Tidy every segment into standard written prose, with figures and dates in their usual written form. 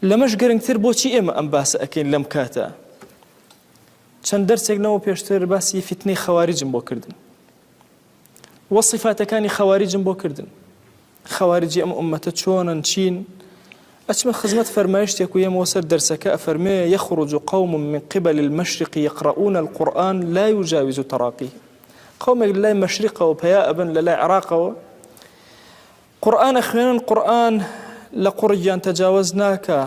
لەمەش گرنگتر بۆچی ئێمە ئەم باسە ئەکەین لەم کاتە؟ چەند دەرسێک لەوە پێشتر باسی فیتنەی خەواریجم بۆ کردن وە سیفاتەکانی خەواریجم بۆ کردن خەواریجی ئەم ئومەتە چۆنن چین ئەچمە خزمەت فەرمایشتێک و یەمەوە سەر دەرسەکە ئەفەرمێ يخرج قوم من قبل المشرق يقرؤون القرآن لا يجاوز تراقيه قومێک لە لای مەشریقەوە پەیا ئەبن لە لای عراقەوە قورئان ئەخوێنن قورئان لە قوڕگیان تەجاوەز ناکا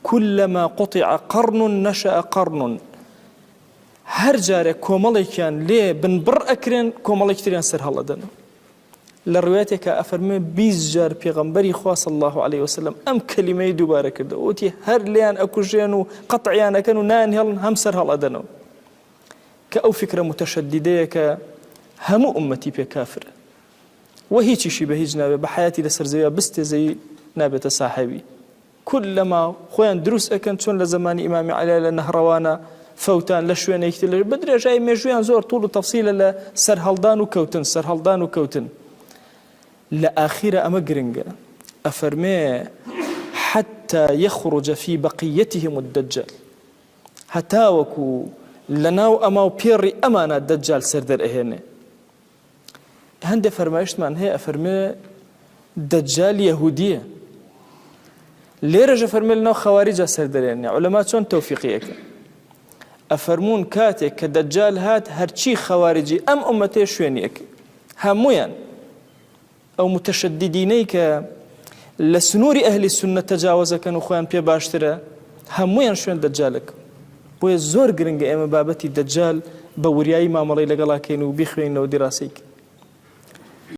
كلما قطع قرن نشأ قرن هەر جارێک کۆمەڵێکیان لێ بنبڕ ئەکرێن کۆمەڵێکی تریان سەر هەڵەدەن لە ڕوایەتێکا ئەفەرمێ 20 جار پێغەمبەری خوا صلی الله علیه وسلم ئەم کەلیمەی دووبارە کردەوە وتی هەر لێیان ئەکوژێن و قەتعیان ئەکەن و نایان هێڵن هەم سەر هەڵئەدەنەوە کە ئەو فکرە متەشەدیدەیە کە هەموو ئومەتی پێ کافرە وە هیچیشی بە هیچ نابێ بە حەیاتی لەسەر زەویا بستێ زەوی نابێتە ساحێبی کولەما خۆیان دروست ئەکەن چۆن لە زەمانی ئیمامی عەلی لە نەهڕەوانە فەوتان لە شوێنێکی تر بە درێژایی مێژوویان زۆر توڵ و تەفسیلە لە سەرهەڵدان و کەوتن سەرهەڵدان و کەوتن لە ئاخیرە ئەمە گرنگە ئەفەرمێ حتى يخرج في بقيتهم الدجال هەتاوەکو لەناو ئەما و پێڕی ئەمانە دەجال سەر دەرئەهێنێ هەندێ فەرمایشتمان هەیە ئەفەرمێ دەجال یەهودیە لێرەش ئەفەرمێ لەناو خەواریجا سەر دەرێنێ عولەما چۆن تەوفیقی ئەکەن ئەفەرموون کاتێک کە دەجال هات هەرچی خەواریجی ئەم ئومەتەیە شوێنی ئەکەن هەموویان ئەو متشددینەی کە لە سنووری ئەهلی سوننە تەجاوەزەکەن و خۆیان پێ باشترە هەموویان شوێن دەجالەکەن. بۆیە زۆر گرنگە ئێمە بابەتی دەجال بە وریایی مامەڵەی لەگەڵا کەین و بیخوێنینەوە دیراسەی کەین.